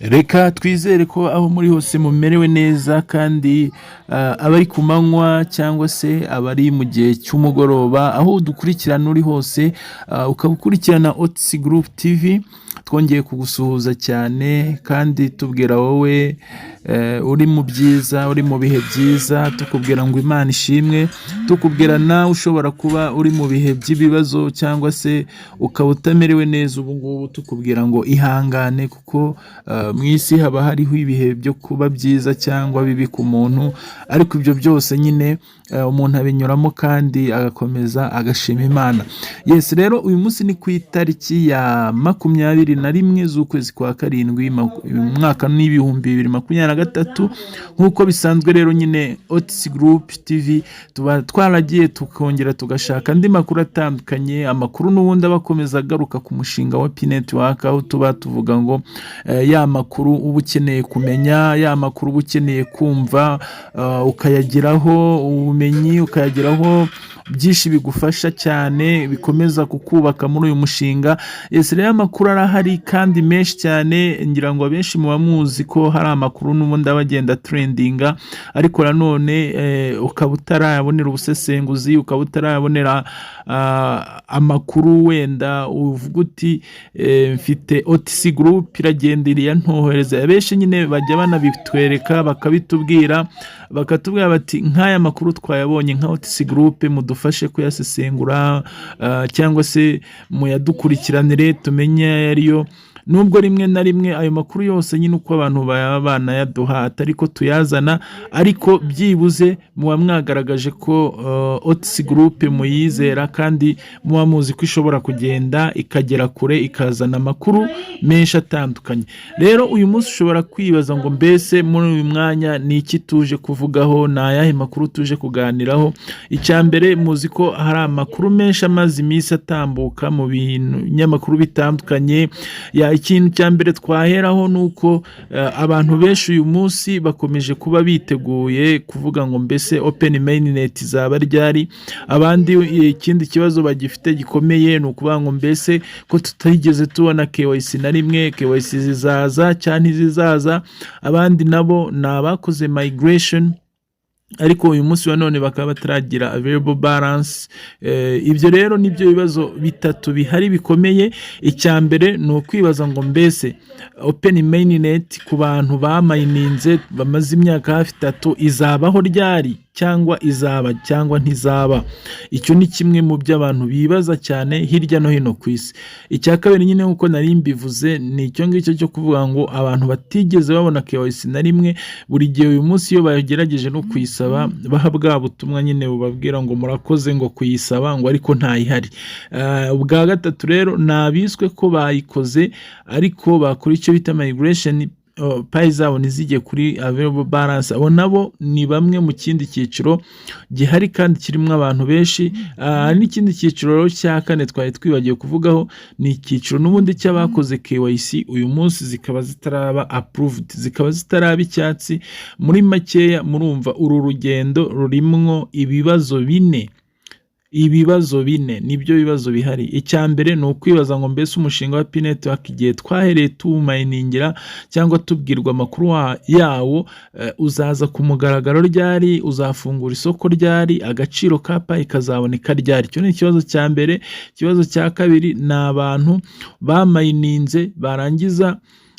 Reka twizere ko aho muri hose mumerewe neza kandi abari ku manywa cyangwa se abari mu gihe cy'umugoroba, aho udukurikirana uri hose, ukaba ukurikirana Otisi Group TV, twongeye kugusuhuza cyane kandi tubwira wowe uri mu byiza, uri mu bihe byiza, tukubwira ngo Imana ishimwe. Tukubwira nawe ushobora kuba uri mu bihe by'ibibazo cyangwa se ukaba utamerewe neza ubu ngubu, tukubwira ngo ihangane, kuko mu isi haba hariho ibihe byo kuba byiza cyangwa bibi ku muntu, ariko ibyo byose nyine umuntu abinyuramo kandi agakomeza agashima Imana. Yes, rero uyu munsi ni ku itariki ya 21 z'ukwezi kwa karindwi, umwaka n'2023. Nk'uko bisanzwe rero nyine, Otisi Group TV tuba twaragiye tukongera tugashaka andi makuru atandukanye, amakuru n'ubundi aba akomeza agaruka ku mushinga wa Pi Network, aho tuba tuvuga ngo ya makuru uba ukeneye kumenya, ya makuru uba ukeneye kumva, ukayagiraho ubumenyi, ukayagiraho byinshi bigufasha cyane, bikomeza kukubaka muri uyu mushinga. Yes, rero amakuru arahari kandi menshi cyane. Ngira ngo abenshi muba muzi ko hari amakuru n'ubundi aba agenda trendinga, ariko nanone ukaba utarayabonera ubusesenguzi, ukaba utarayabonera amakuru. Wenda uvuga uti mfite OTC Group iragenda iriya ntohereza. Abenshi nyine bajya banabitwereka, bakabitubwira, bakatubwira bati nk'aya makuru twayabonye nka OTC Group, mudufashe kuyasesengura cyangwa se muyadukurikiranire tumenye ayo ariyo. Nubwo rimwe na rimwe ayo makuru yose nyine uko abantu baba banayaduha atari ko tuyazana, ariko byibuze muba mwagaragaje ko OTC Group muyizera kandi muba muzi ko ishobora kugenda ikagera kure, ikazana amakuru menshi atandukanye. Rero uyu munsi ushobora kwibaza ngo mbese muri uyu mwanya ni iki tuje kuvugaho? Ni ayahe makuru tuje kuganiraho? Icya mbere, muzi ko hari amakuru menshi amaze iminsi atambuka mu binyamakuru bitandukanye. Ya, ikintu cya mbere twaheraho ni uko abantu benshi uyu munsi bakomeje kuba biteguye kuvuga ngo mbese open mainnet izaba ryari? Abandi ikindi kibazo bagifite gikomeye ni ukuvuga ngo mbese ko tutigeze tubona KYC na rimwe, KYC zizaza cyangwa ntizizaza? Abandi nabo ni abakoze migration ariko uyu munsi wa none bakaba bataragira available balance. Ibyo rero nibyo bibazo bitatu bihari bikomeye. Icya mbere ni ukwibaza ngo mbese open mainnet ku bantu bamayininze bamaze imyaka hafi 3 izabaho ryari, cyangwa izaba cyangwa ntizaba? Icyo ni kimwe mu byo abantu bibaza cyane hirya no hino ku isi. Icya kabiri nyine, nk'uko nari mbivuze, ni icyo ngicyo cyo kuvuga ngo abantu batigeze babona KYC na rimwe, buri gihe uyu munsi iyo bagerageje no kuyisaba, baha bwa butumwa nyine bubabwira ngo murakoze ngo kuyisaba, ngo ariko ntayihari. Ubwa gatatu rero ni abiswe ko bayikoze, ariko bakora icyo bita migration, Pi zabo ntizijye kuri available balance. Abo nabo ni bamwe mu kindi cyiciro gihari kandi kirimo abantu benshi. Hari n'ikindi cyiciro rero cya kane twari twibagiwe kuvugaho, ni icyiciro n'ubundi cy'abakoze KYC uyu munsi zikaba zitaraba approved, zikaba zitaraba icyatsi. Muri makeya murumva uru rugendo rurimwo ibibazo bine. Ibibazo bine nibyo bibazo bihari. Icya mbere ni ukwibaza ngo mbese umushinga wa Pi Network, igihe twahereye tuwumayiningira cyangwa tubwirwa amakuru yawo, uzaza ku mugaragaro ryari? Uzafungura isoko ryari? Agaciro ka Pi kazaboneka ryari? Icyo ni ikibazo cya mbere. Ikibazo cya kabiri ni abantu bamayininze, barangiza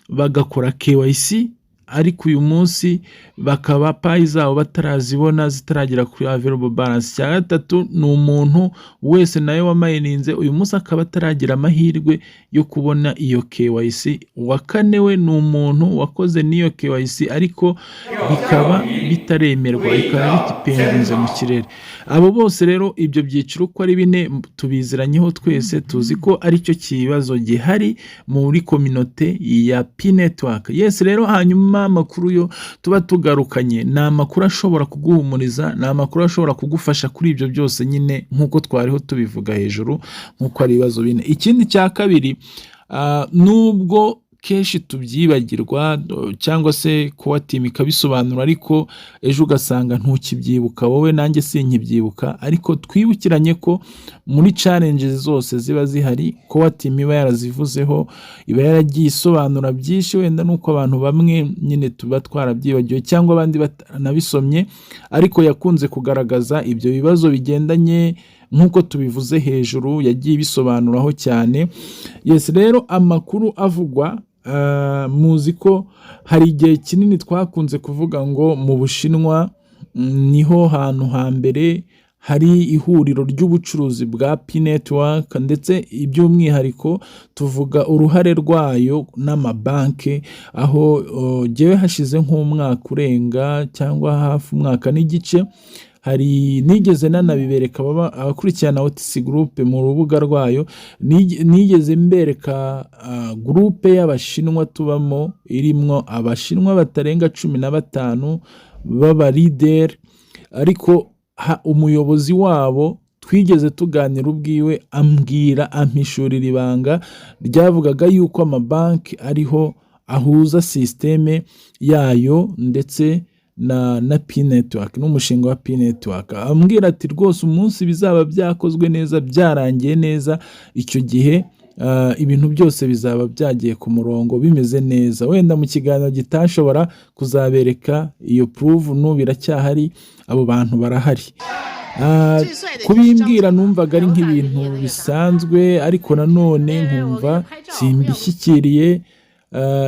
bagakora KYC, ariko uyu munsi bakaba Pi zabo batarazibona, zitaragera kuri available balance. Icya gatatu ni umuntu wese nawe wamayininze, uyu munsi akaba ataragira amahirwe yo kubona iyo KYC. Uwa kane we ni umuntu wakoze n'iyo KYC ariko bikaba bitaremerwa, bikaba bigipendinze mu kirere. Abo bose rero, ibyo byiciro uko ari bine tubiziranyeho twese, tuzi ko aricyo kibazo gihari muri communauté ya Pi Network. Yes, rero hanyuma amakuru yo tuba tugarukanye ni amakuru ashobora kuguhumuriza, ni amakuru ashobora kugufasha kuri ibyo byose nyine nk'uko twariho tubivuga hejuru, nk'uko ari ibibazo bine. Ikindi cya kabiri, nubwo Kenshi tubyibagirwa cyangwa se Core Team ikabisobanura, ariko ejo ugasanga ntukibyibuka wowe, nanjye sinkibyibuka. Ariko twibukiranye ko muri challenges zose ziba zihari, Core Team iba yarazivuzeho, iba yaragiye isobanura byinshi. Wenda nuko abantu bamwe nyine tuba twarabyibagiwe cyangwa abandi batanabisomye, ariko yakunze kugaragaza ibyo bibazo bigendanye nk'uko tubivuze hejuru, yagiye ibisobanuraho cyane. Yes, rero amakuru avugwa, muzi ko hari igihe kinini twakunze kuvuga ngo mu Bushinwa niho hantu hambere hari ihuriro ry'ubucuruzi bwa Pi Network, ndetse by'umwihariko tuvuga uruhare rwayo n'amabanki, aho jyewe hashize nk'umwaka urenga cyangwa hafi umwaka n'igice, hari nigeze nanabibereka abakurikirana OTC Group mu rubuga rwayo, nigeze mbereka groupe y'Abashinwa tubamo, irimwo Abashinwa batarenga 15 b'aba leader, ariko umuyobozi wabo twigeze tuganira ubwiwe, ambwira, ampishurira ibanga ryavugaga yuko amabanki ariho ahuza système yayo ndetse na Pi Network n'umushinga wa Pi Network. Ambwira ati: "Rwose umunsi bizaba byakozwe neza, byarangiye neza, icyo gihe ibintu byose bizaba byagiye ku murongo, bimeze neza." Wenda mu kiganiro gitashobora kuzabereka iyo proof, n'ubu iracyahari, abo bantu barahari. Kubimbwira numvaga ari nk'ibintu bisanzwe, ariko nanone nkumva simbishyikiriye.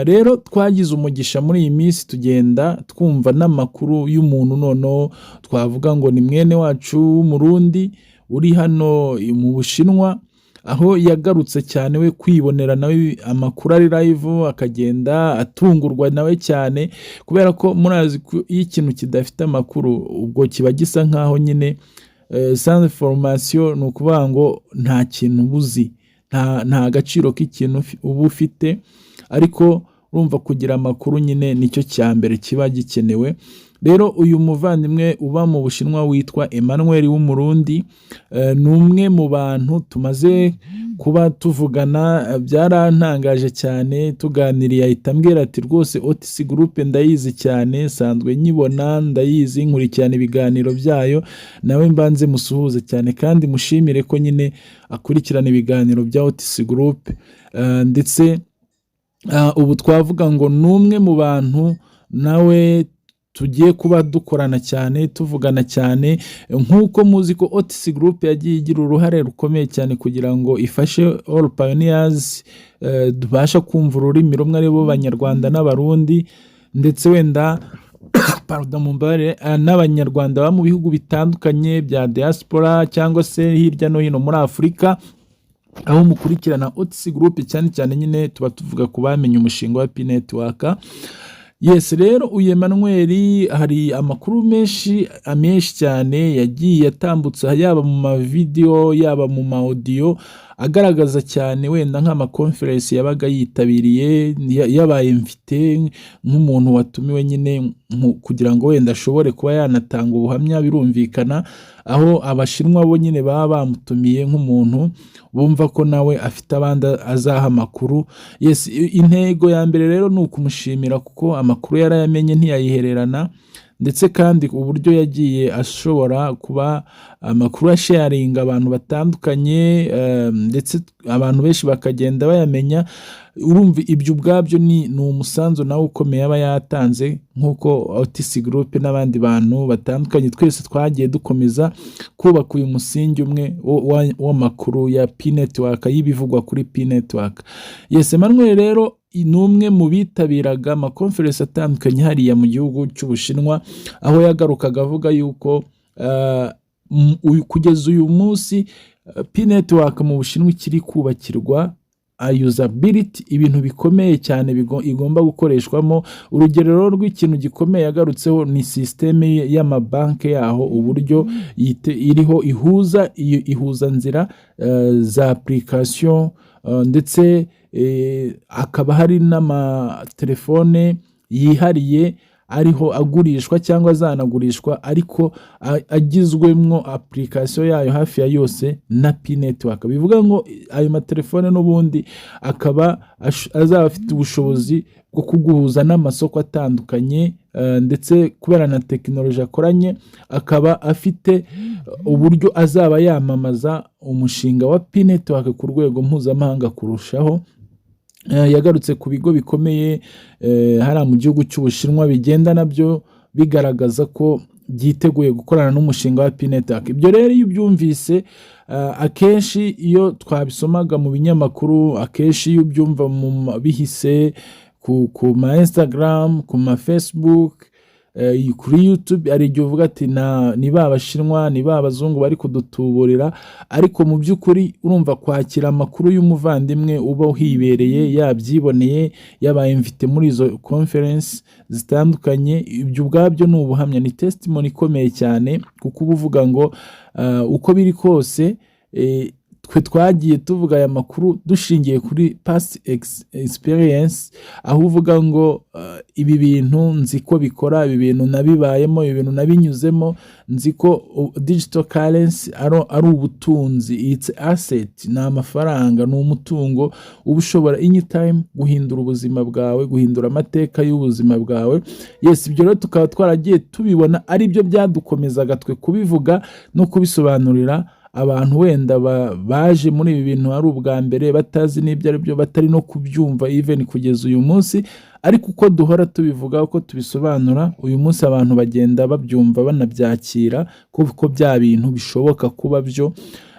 Rero twagize umugisha muri iyi minsi, tugenda twumva n'amakuru y'umuntu noneho twavuga ngo ni mwene wacu w'Umurundi uri hano mu Bushinwa, aho yagarutse cyane we kwibonera nawe amakuru ari live, akagenda atungurwa nawe cyane, kubera ko murazi ko iyo ikintu kidafite amakuru, ubwo kiba gisa nkaho nyine sans information, ni ukuvuga ngo nta kintu uba uzi, nta gaciro k'ikintu uba ufite. Ariko urumva kugira amakuru nyine nicyo cya mbere kiba gikenewe. Rero uyu muvandimwe uba mu Bushinwa witwa Emmanuel w'Umurundi, ni umwe mu bantu tumaze kuba tuvugana. Byarantangaje cyane, tuganiriye ahita ambwira ati: "Rwose OTC Group ndayizi cyane, nsanzwe nyibona, ndayizi, nkurikirana ibiganiro byayo." Nawe mbanze musuhuze cyane kandi mushimire ko nyine akurikirana ibiganiro bya OTC Group, ndetse ubu twavuga ngo ni umwe mu bantu nawe tugiye kuba dukorana cyane, tuvugana cyane. Nk'uko muzi ko OTC Group yagiye igira uruhare rukomeye cyane kugira ngo ifashe all pioneers tubasha kumva ururimi rumwe, aribo Banyarwanda n'Abarundi, ndetse wenda, pardon, mumbabarire, n'Abanyarwanda baba mu bihugu bitandukanye bya diaspora cyangwa se hirya no hino muri Afurika, aho mukurikirana OTC Group cyane cyane nyine tuba tuvuga ku bamenye umushinga wa Pi Network. Yes, rero uyu Emmanuel hari amakuru menshi menshi cyane yagiye atambutsa, yaba mu mavidewo, yaba mu ma audio, agaragaza cyane wenda nk'ama conference yabaga yitabiriye, yabaye mfite nk'umuntu watumiwe nyine kugira ngo wenda ashobore kuba yanatanga ubuhamya. Birumvikana, aho Abashinwa bo nyine baba bamutumiye nk'umuntu bumva ko nawe afite abandi azaha amakuru. Yes, intego ya mbere rero ni ukumushimira kuko amakuru yarayamenye ntiyayihererana, ndetse kandi uburyo yagiye ashobora kuba amakuru asharinga abantu batandukanye, ndetse abantu benshi bakagenda bayamenya. Urumva ibyo ubwabyo ni umusanzu nawe ukomeye aba yatanze, nk'uko OTC Group n'abandi bantu batandukanye twese twagiye dukomeza kubaka uyu musingi umwe w'amakuru ya Pi Network, y'ibivugwa kuri Pi Network. Yes, Emmanuel rero ni umwe mu bitabiraga ama conference atandukanye hariya mu gihugu cy'Ubushinwa, aho yagarukaga avuga yuko kugeza uyu munsi Pi Network mu Bushinwa ikiri kubakirwa usability, ibintu bikomeye cyane igomba gukoreshwamo. Urugero rero rw'ikintu gikomeye yagarutseho ni système y'amabanki yaho, uburyo iriho ihuza iyo ihuzanzira za application, ndetse hakaba hari n'amatelefone yihariye. ariho agurishwa cyangwa azanagurishwa, ariko agizwemwo application yayo hafi ya yose na Pi Network. Bivuga ngo ayo matelefone n'ubundi akaba azaba afite ubushobozi bwo kuguhuza n'amasoko atandukanye, ndetse kubera na tekinoloji akoranye, akaba afite uburyo azaba yamamaza umushinga wa Pi Network ku rwego mpuzamahanga kurushaho. Yagarutse ku bigo bikomeye hariya mu gihugu cy'Ubushinwa bigenda nabyo bigaragaza ko byiteguye gukorana n'umushinga wa Pi Network. Ibyo rero iyo ubyumvise, akenshi iyo twabisomaga mu binyamakuru, akenshi iyo ubyumva bihise ku ma Instagram, ku ma Facebook, kuri YouTube, hari igihe uvuga ati: "Ni ba Bashinwa, ni ba Bazungu bari kudutuburira." Ariko mu by'ukuri urumva, kwakira amakuru y'umuvandimwe uba uhibereye, yabyiboneye, yabaye invité muri izo conference zitandukanye, ibyo ubwabyo ni ubuhamya, ni testimony ikomeye cyane, kuko uba uvuga ngo uko biri kose, twe twagiye tuvuga aya makuru dushingiye kuri past experience, aho uvuga ngo ibi bintu nzi ko bikora, ibi bintu nabibayemo, ibi bintu nabinyuzemo, nzi ko digital currency ari ubutunzi, it's asset, ni amafaranga, ni umutungo uba ushobora anytime guhindura ubuzima bwawe, guhindura amateka y'ubuzima bwawe. Yes, ibyo rero tukaba twaragiye tubibona, ari byo byadukomezaga twe kubivuga no kubisobanurira abantu wenda baje muri ibi bintu ari ubwa mbere, batazi n'ibyo ari byo, batari no kubyumva even kugeza uyu munsi. Ariko uko duhora tubivuga, uko tubisobanura, uyu munsi abantu bagenda babyumva, banabyakira ko bya bintu bishoboka kuba byo.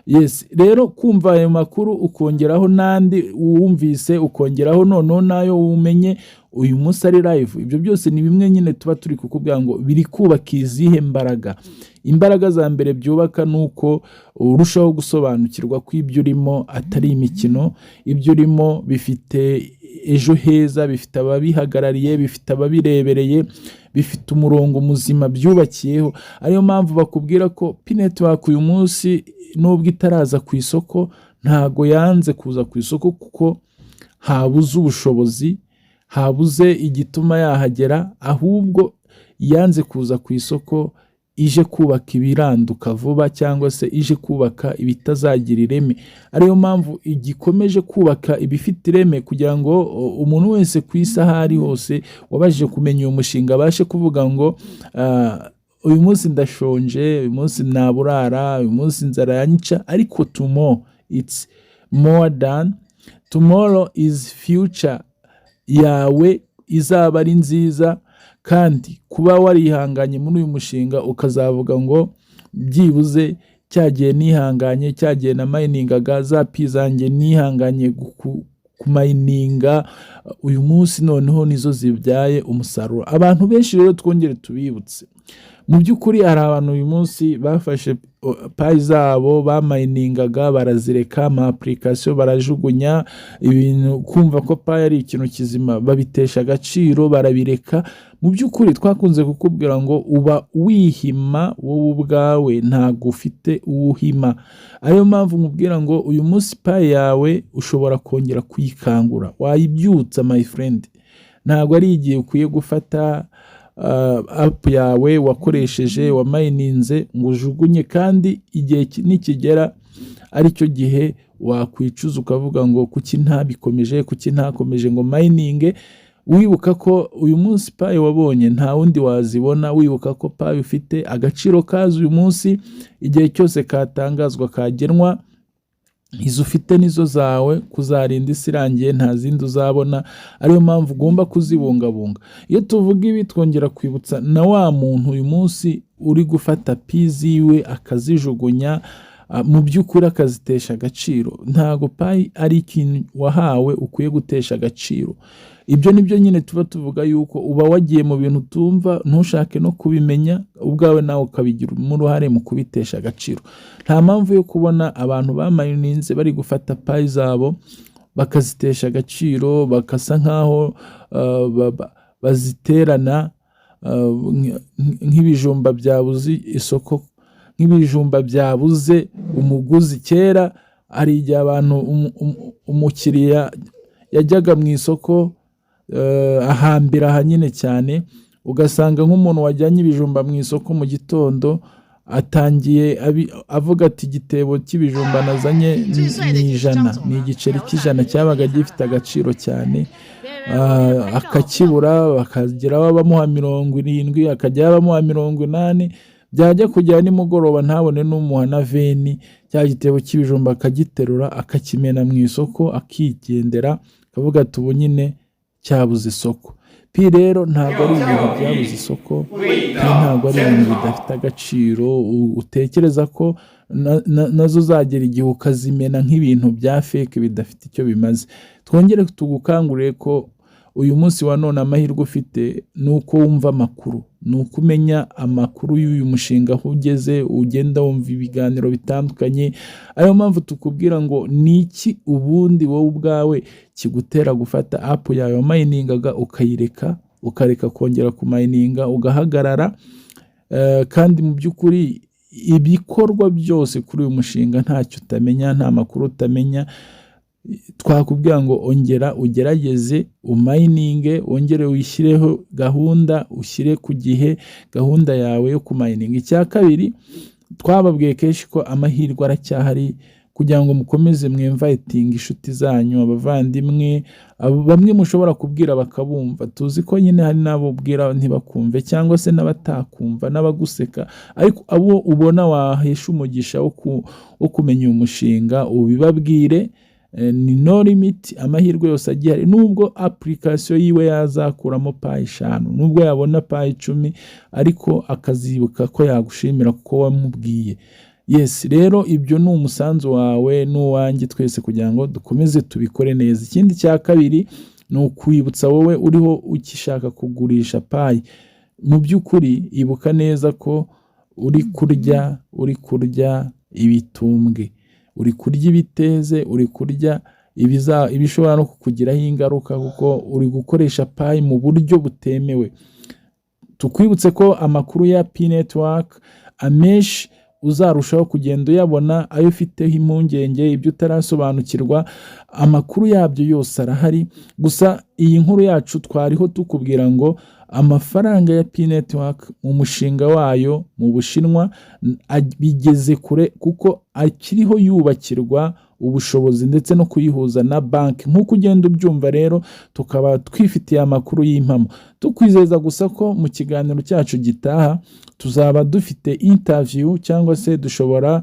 Yes, rero kumva ayo makuru, ukongeraho n'andi wumvise, ukongeraho noneho n'ayo umenye uyu munsi ari live, ibyo byose ni bimwe nyine tuba turi kukubwira ngo biri kubaka izihe mbaraga. Imbaraga za mbere byubaka ni uko urushaho gusobanukirwa ko ibyo urimo atari imikino, ibyo urimo bifite ejo heza, bifite ababihagarariye, bifite ababirebereye, bifite umurongo muzima byubakiyeho. Ariyo mpamvu bakubwira ko Pi Network uyu munsi, nubwo itaraza ku isoko, ntago yanze kuza ku isoko kuko habuze ubushobozi, habuze igituma yahagera, ahubwo yanze kuza ku isoko ije kubaka ibiranduka vuba cyangwa se ije kubaka ibitazagira ireme. Ariyo mpamvu igikomeje kubaka ibifite ireme, kugira ngo umuntu wese ku isi aho ari hose wabashije kumenya uyu mushinga abashe kuvuga ngo uyu munsi ndashonje, uyu munsi naburara, uyu munsi inzara yanyica, ariko tomorrow it's more than tomorrow is future yawe izaba ari nziza. Kandi kuba warihanganye muri uyu mushinga, ukazavuga ngo byibuze cya gihe nihanganye, cya gihe na miningaga za Pi zanjye, nihanganye kumininga, uyu munsi noneho nizo zibyaye umusaruro. Abantu benshi rero, twongere tubibutse, mu by'ukuri hari abantu uyu munsi bafashe Pi zabo baminingaga barazireka, ama application barajugunya, ibintu kumva ko Pi ari ikintu kizima babitesha agaciro, barabireka. Mu by'ukuri twakunze kukubwira ngo uba wihima wowe ubwawe, ntabwo ufite uwuhima. Ariyo mpamvu nkubwira ngo uyu munsi Pi yawe ushobora kongera kuyikangura, wayibyutsa, my friend. Ntabwo ari igihe ukwiye gufata app yawe wakoresheje, wamininze, ngo ujugunye, kandi igihe nikigera aricyo gihe wakwicuza ukavuga ngo kuki ntabikomeje, kuki ntakomeje ngo mininge. Wibuka ko uyu munsi Pi wabonye nta wundi wazibona, wibuka ko Pi ufite agaciro kazo uyu munsi, igihe cyose katangazwa, kagenwa, izo ufite nizo zawe kuzarinda isi irangiye, nta zindi uzabona. Ariyo mpamvu ugomba kuzibungabunga. Iyo tuvuga ibi, twongera kwibutsa na wa muntu uyu munsi uri gufata Pi ziwe akazijugunya, mu by'ukuri akazitesha agaciro. Ntabwo Pi ari ikintu wahawe ukwiye gutesha agaciro. Ibyo ni byo nyine tuba tuvuga, yuko uba wagiye mu bintu utumva, ntushake no kubimenya ubwawe, nawe ukabigiramo uruhare mu kubitesha agaciro. Nta mpamvu yo kubona abantu bamininze bari gufata Pi zabo bakazitesha agaciro, bagasa nk'aho baziterana nk'ibijumba byabuze isoko, nk'ibijumba byabuze umuguzi. Kera hari igihe abantu, umukiriya yajyaga mu isoko, ahambira aha nyine cyane, Ugasanga nk'umuntu wajyanye ibijumba mu isoko mu gitondo atangiye avuga ati: "Igitebo cy'ibijumba nazanye ni 100," ni igiceri cy'100 cyabaga gifite agaciro cyane. Akakibura, bakageraho bamuha 70, akajyaho bamuha 80, byajya kugera nimugoroba ntabone n'umuha na 20. Cya gitebo cy'ibijumba akagiterura, akakimena mu isoko, akigendera, akavuga ati: "Ubu nyine cyabuze isoko." Pi rero ntabwo ari ibintu byabuze isoko. Pi ntabwo ari ibintu bidafite agaciro utekereza ko nazo uzagera igihe ukazimena nk'ibintu bya fake bidafite icyo bimaze. Twongere tugukangurire ko uyu munsi wa none amahirwe ufite ni uko wumva amakuru, ni uko umenya amakuru y'uyu mushinga aho ugeze, ugenda wumva ibiganiro bitandukanye. Ariyo mpamvu tukubwira ngo ni iki ubundi wowe ubwawe kigutera gufata app yawe wamayiningaga ukayireka, ukareka kongera kumayininga, ugahagarara, kandi mu by'ukuri ibikorwa byose kuri uyu mushinga ntacyo utamenya, nta makuru utamenya? Twakubwira ngo ongera ugerageze umayininge, wongere wishyireho gahunda, ushyire ku gihe gahunda yawe yo kumayininga. Icya kabiri, twababwiye kenshi ko amahirwe aracyahari kugira ngo mukomeze mwinvitinge inshuti zanyu, abavandimwe, bamwe mushobora kubwira bakabumva. Tuzi ko nyine hari n'abo ubwira ntibakumve, cyangwa se n'abatakumva n'abaguseka, ariko abo ubona wahesha umugisha wo kumenya uyu mushinga ubibabwire. Ni no limit, amahirwe yose agihari. Nubwo application yiwe yazakuramo Pi 5, nubwo yabona Pi 10, ariko akazibuka ko yagushimira kuko wamubwiye. Yes, rero ibyo ni umusanzu wawe n'uwanjye twese kugira ngo dukomeze tubikore neza. Ikindi cya kabiri ni ukwibutsa wowe uriho ukishaka kugurisha Pi. Mu by'ukuri ibuka neza ko uri kurya ibitumbwe, uri kurya ibiteze, uri kurya ibishobora no kukugiraho ingaruka, kuko uri gukoresha Pi mu buryo butemewe. Tukwibutse ko amakuru ya Pi Network amenshi uzarushaho kugenda uyabona, ayo ufiteho impungenge, ibyo utarasobanukirwa, amakuru yabyo yose arahari. Gusa iyi nkuru yacu twariho tukubwira ngo amafaranga ya Pi Network mu mushinga wayo mu Bushinwa bigeze kure, kuko akiriho yubakirwa ubushobozi ndetse no kuyihuza na banki nk'uko ugenda ubyumva. Rero tukaba twifitiye amakuru y'impamo, tukwizeza gusa ko mu kiganiro cyacu gitaha tuzaba dufite interview, cyangwa se dushobora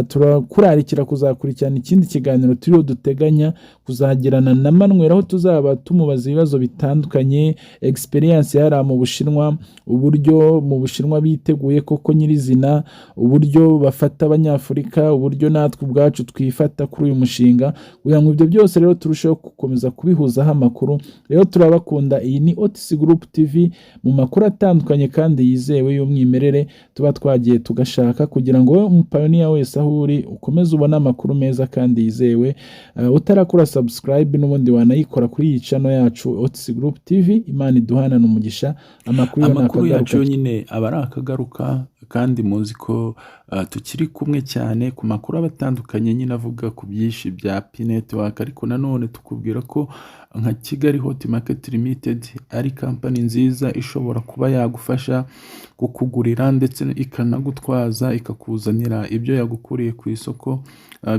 turakurarikira kuzakurikirana ikindi kiganiro turiho duteganya kuzagirana na Manuel, aho tuzaba tumubaza ibibazo bitandukanye, experience yari mu Bushinwa, uburyo mu Bushinwa biteguye koko nyirizina, uburyo bafata Abanyafurika, uburyo natwe ubwacu twifata kuri uyu mushinga, kugira ngo ibyo byose rero turusheho gukomeza kubihuzaho amakuru. Rero turabakunda. Iyi ni Otisi Group TV mu makuru atandukanye kandi yizewe y'umwimerere tuba twagiye tugashaka kugira ngo wowe umupioneer wese aho uri ukomeze ubone amakuru meza kandi yizewe. Utarakora subscribe n'ubundi wanayikora kuri iyi channel yacu Otisi Group TV. Imana iduhanane umugisha. Amakuru yo ni Amakuru yacu akagaruka. nyine aba ari akagaruka, kandi muzi ko tukiri kumwe cyane ku makuru aba atandukanye nyine avuga ku byinshi bya Pi Network. Ariko nanone tukubwira ko nka Kigali Hot Market Limited ari kampani nziza ishobora kuba yagufasha kukugurira ndetse ikanagutwaza, ikakuzanira ibyo yagukuriye ku isoko,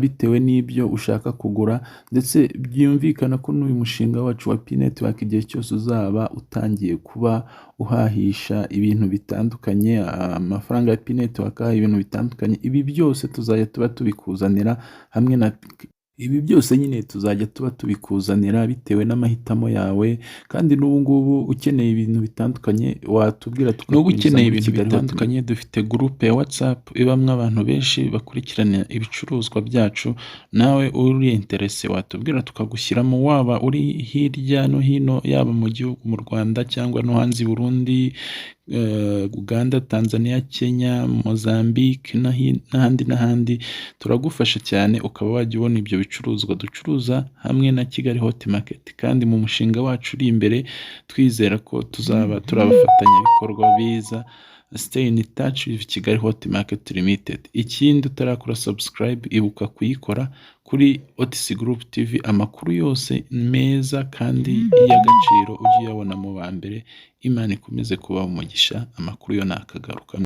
bitewe n'ibyo ushaka kugura. Ndetse byumvikana ko n'uyu mushinga wacu wa Pi Network, igihe cyose uzaba utangiye kuba uhahisha ibintu bitandukanye, amafaranga ya Pi Network, ibintu bitandukanye, ibi byose tuzajya tuba tubikuzanira hamwe na ibi byose nyine tuzajya tuba tubikuzanira bitewe n'amahitamo yawe. Kandi n'ubu ngubu ukeneye ibintu bitandukanye watubwira N'ubu tukakwinjiza ukeneye muri ibintu Kigali Hot bitandukanye, dufite groupe ya WhatsApp ibamo abantu benshi bakurikirana ibicuruzwa byacu. Nawe uri intéressé watubwira tukagushyiramo, waba uri hirya no hino, yaba mu gihugu mu Rwanda cyangwa no hanze i Burundi, Uganda, Tanzania, Kenya, Mozambique n'ahandi n'ahandi, turagufasha cyane ukaba wajya ubona ibyo bicuruzwa. bicuruzwa ducuruza hamwe na Kigali Hot Market. Kandi mu mushinga wacu uri imbere, twizera ko tuzaba turi abafatanyabikorwa beza. Stay in touch with Kigali Hot Market Limited. Ikindi, utarakora subscribe, ibuka kuyikora kuri Otis Group TV. Amakuru yose meza kandi y'agaciro ujye uyabona mu ba mbere. Imana ikomeze kubaha umugisha. Amakuru yo nakagaruka.